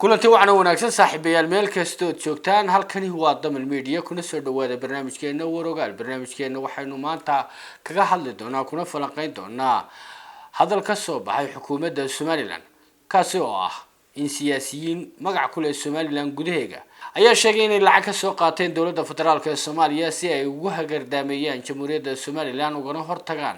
Kulanti waxaana wanaagsan, saaxiibayaal, meel kastood joogtaan. Halkani waa Damal Media, kuna soo dhawaada barnaamijkeena Warogaal. Barnaamijkeena waxaynu maanta kaga hadli doonaa kuna falanqeyn doonaa hadal ka soo baxay xukuumadda Somaliland, kaasi oo ah in siyaasiyiin magac ku leh Somaliland gudaheega ayaa sheegay inay lacag ka soo qaateen dowladda federaalk ee Soomaaliya si ay ugu hagardaameeyaan Jamhuuriyadda Somaliland, ugana hortagaan,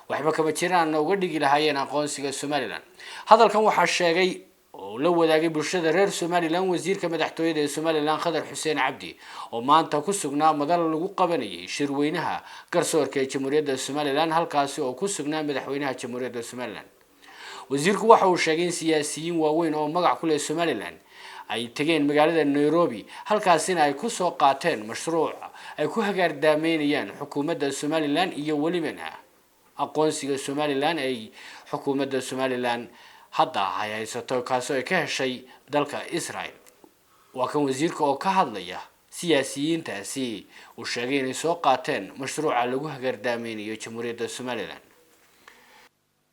waxba kama jiraanna uga dhigi lahaayeen aqoonsiga Somaliland. Hadalkan waxaa sheegay oo la wadaagay bulshada reer Somaliland wasiirka madaxtooyada ee Somaliland, Khadar Xuseen Cabdi, oo maanta ku sugnaa madal lagu qabanayay shirweynaha garsoorka ee Jamhuuriyadda Somaliland, halkaasi oo ku sugnaa madaxweynaha Jamhuuriyadda Somaliland. Wasiirku waxa uu sheegay in siyaasiyiin waaweyn oo magac ku leh Somaliland ay tegeen magaalada Nairobi, halkaasina ay kusoo qaateen mashruuc ay ku hagaardaameynayaan xukuumadda Somaliland iyo welibana aqoonsiga Somaliland ay xukuumadda Somaliland hadda ay haysato, kaasoo ay ka heshay dalka Israel. Waa kan wasiirka oo ka hadlaya siyaasiyiintaasi uu sheegay inay soo qaateen mashruuca lagu hagardaameynayo Jamhuuriyadda Somaliland.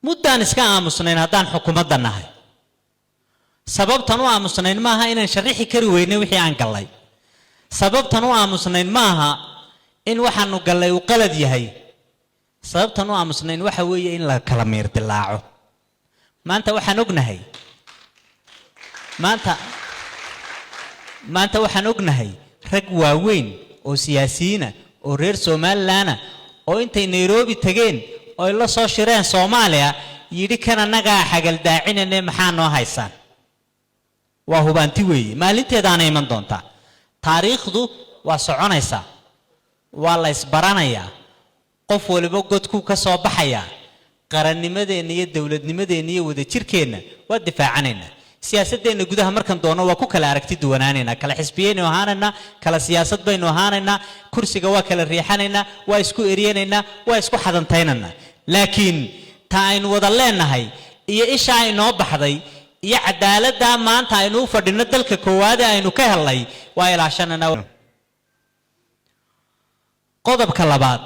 Muddaan iska aamusnayn haddaan xukuumadda nahay. Sababtan u aamusnayn maaha inaan sharixi kari weynay wixii aan gallay. Sababtan u aamusnayn maaha in waxaanu gallay uu qalad yahay. Sababtan u aamusnayn waxa weeye in la kala miir dilaaco. Maanta waxaan ognahay, maanta waxaan ognahay rag waaweyn oo siyaasiyiina oo reer Somaliland oo intay Nairobi tageen oo ay la soo shireen Soomaaliya yidhi, "Kan annagaa xagaldaacinane, maxaa noo haysaan?" Waa hubaanti weeye, maalinteedaana iman doontaa. Taariikhdu waa soconaysaa, waa la isbaranayaa, qof waliba godkuu ka soo baxayaa. Qarannimadeenna iyo dowladnimadeenna iyo wadajirkeenna waa difaacanaynaa. Siyaasadeenna gudaha markan doono waa ku kala aragti duwanaanaynaa, kala xisbiyaynu ahaanaynaa, kala siyaasad baynu ahaanaynaa, kursiga waa kala riixanaynaa, waa isku eryanaynaa, waa isku xadantaynaynaa, laakiin ta aynu wada leenahay iyo ishaa inoo baxday iyo cadaaladdaa maanta aynu u fadhino dalka koowaade aynu ka hellay waa ilaashanaynaa. Qodobka labaad,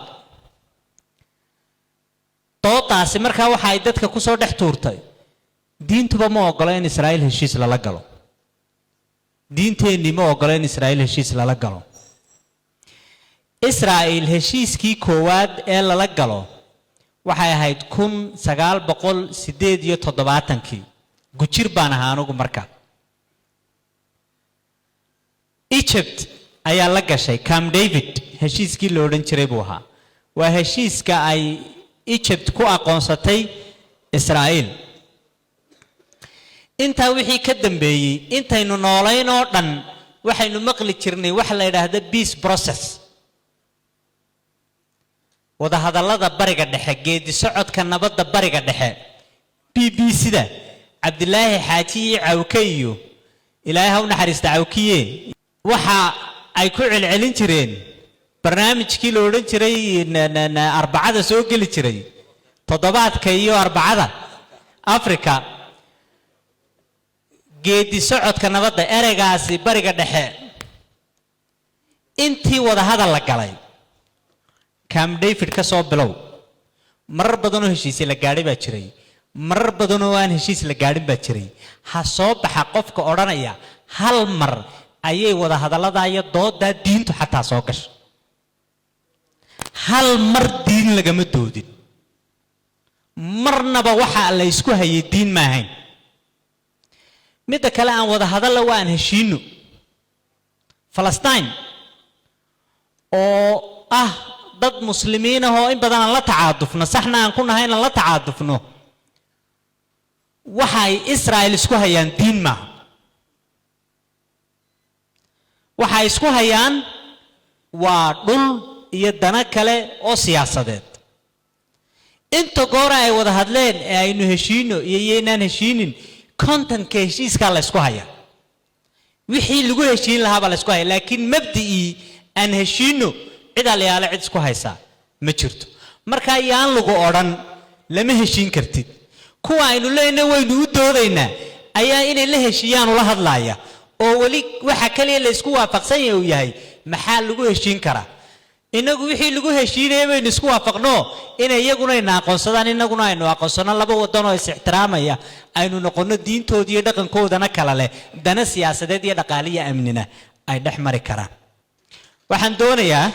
doodaasi markaa waxa ay dadka kusoo dhex tuurtay diintuba ma ogola in Israa'iil heshiis lala galo, diinteennii ma ogola in Israa'iil heshiis lala galo. Israa'iil heshiiskii koowaad ee lala galo waxay ahayd 1978-kii. Gujir baan ahaa anugu marka. Egypt ayaa la gashay. Camp David heshiiskii la odhan jiray buu ahaa. Waa heshiiska ay Egypt ku aqoonsatay Israa'iil. Intaa wixii ka dambeeyey, intaynu noolayn oo dhan, waxaynu maqli jirnay waxa la yidhaahda peace process, wadahadallada Bariga Dhexe, geedi socodka nabadda Bariga Dhexe. BBC-da Cabdilaahi Xaaji iyo Cawke iyo, Ilaahay ha u naxariista Cawkiye, waxa ay ku celcelin jireen barnaamijkii la odhan jiray Arbacada soo geli jiray, toddobaadka iyo Arbacada Africa, geedi socodka nabadda, ereygaasi Bariga Dhexe. Intii wadahadal la galay, Camp David ka soo bilow, marar badanoo heshiisya la gaadhay baa jiray, marar badanoo aan heshiis la gaadhin baa jiray. Ha soo baxa qofka odhanaya hal mar ayay wadahadallada iyo doodaa diintu xataa soo gasho. Hal mar diin lagama doodin marnaba. Waxa la isku hayay diin ma ahayn. Midda kale, aan wada hadalla, waa aan heshiino. Falastiin oo ah dad Muslimiin ah oo in badan aan la tacaadufno, saxna aan ku nahay inaan la tacaadufno, waxay Israel isku hayaan diin maaha. Waxay isku hayaan waa dhul iyo dano kale oo siyaasadeed. Inta goora ay wada hadleen ee aynu heshiino iyo iyoynaan heshiinin, content-ka heshiiskaa la ysku hayaa, wixii lagu heshiin lahaa baa la isku haya, laakiin mabdi'ii aan heshiino cid alyaale cid isku haysaa ma jirto. Marka yaan lagu odhan lama heshiin kartid. Kuwa aynu leenahay waynu u doodaynaa ayaa inay la heshiiyaan ula hadlaaya, oo weli waxa kaliya la isku waafaqsan yahay uu yahay maxaa lagu heshiin karaa. Inagu wixii lagu heshiinaya baynu isku waafaqno, inay iyaguna ina aqoonsadaan, inaguna aynu aqoonsano, laba wadan oo is ixtiraamaya aynu noqono, diintooda iyo dhaqankoodana kala leh, dana siyaasadeed iyo dhaqaaliya amnina ay dhex mari karaan. Waxaan doonayaa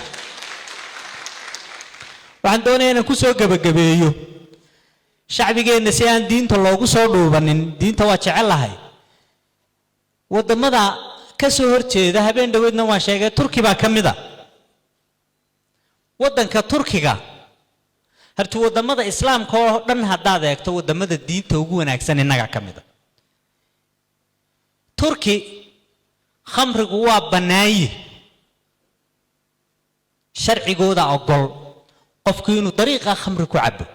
inaan kusoo gebagabeeyo shacbigeenna si aan diinta loogu soo dhuubanin. Diinta waa jecel lahay. Waddamada ka soo horjeeda, habeen dhoweedna waan sheegay, Turki baa ka mid a. Waddanka Turkiga harti waddamada Islaamka oo dhan haddaad eegto, waddamada diinta ugu wanaagsan innaga ka mid a. Turki khamrigu waa bannaanye, sharcigooda ogol qofku inuu dariiqa khamri ku cabo,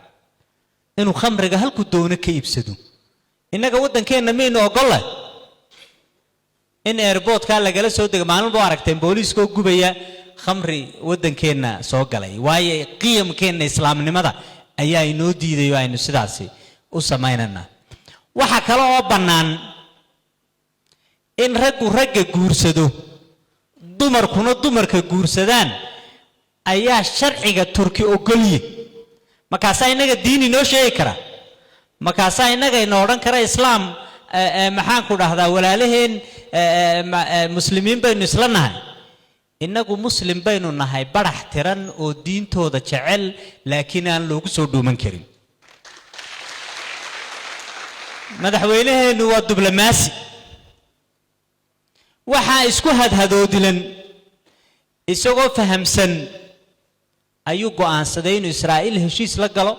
inuu khamriga halku doono ka iibsado. Innaga waddankeenna maynu ogolle in airportka lagala soo dego? Maalin buu aragteen booliiska oo gubaya khamri waddankeenna soo galay, waayo qiyamkeenna islaamnimada ayaa inoo diidayo aynu sidaasi u samaynanaa. Waxa kale oo bannaan in raggu ragga guursado, dumarkuna dumarka guursadaan ayaa sharciga Turki ogolye. Markaasaa innaga diin inoo sheegi kara? Markaasaa innaga ina odhan kara islaam? Maxaan ku dhahdaa, walaalaheen muslimiin baynu isla nahay. Innagu muslim baynu nahay barax tiran oo diintooda jecel, laakiin aan loogu soo dhuuman karin. Madaxweynaheennu waa diblomaasi. Waxaa isku hadhadoodilan isagoo fahamsan ayuu go'aansaday inuu Israa'iil heshiis la galo,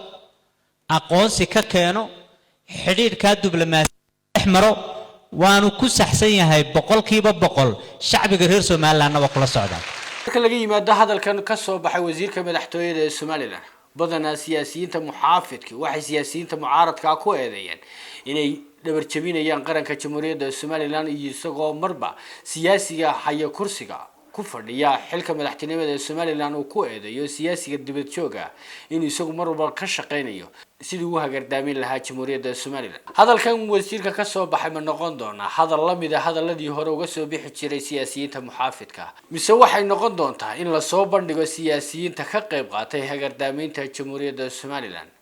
aqoonsi ka keeno, xidhiidhkaa diblomaasi dhex maro. Waanu ku saxsan yahay 100%. Shacbiga reer Somalilandna waa kula socdaa. Marka laga yimaado hadalkan ka soo baxay wasiirka madaxtooyada ee Somaliland, badanaa siyaasiyiinta muxaafidka waxay siyaasiyiinta mucaaradka ku eedeeyeen inay dhabar jebinayaan qaranka Jamhuuriyadda Somaliland, iyo isagoo marba siyaasiga haya kursiga ku fadhiya xilka madaxtinimada ee Somaliland uu ku eedeeyo siyaasiga dibad jooga inuu isagu mar walba ka shaqaynayo sidii uu hagardaamin lahaa Jamhuuriyadda Somaliland. Hadalkan wasiirka ka soo baxay ma noqon doonaa hadal la mid a hadaladii hore uga soo bixi jiray siyaasiyiinta muxaafidka, mise waxay noqon doontaa in lasoo bandhigo siyaasiyiinta ka qayb qaatay hagardaameynta Jamhuuriyadda Somaliland?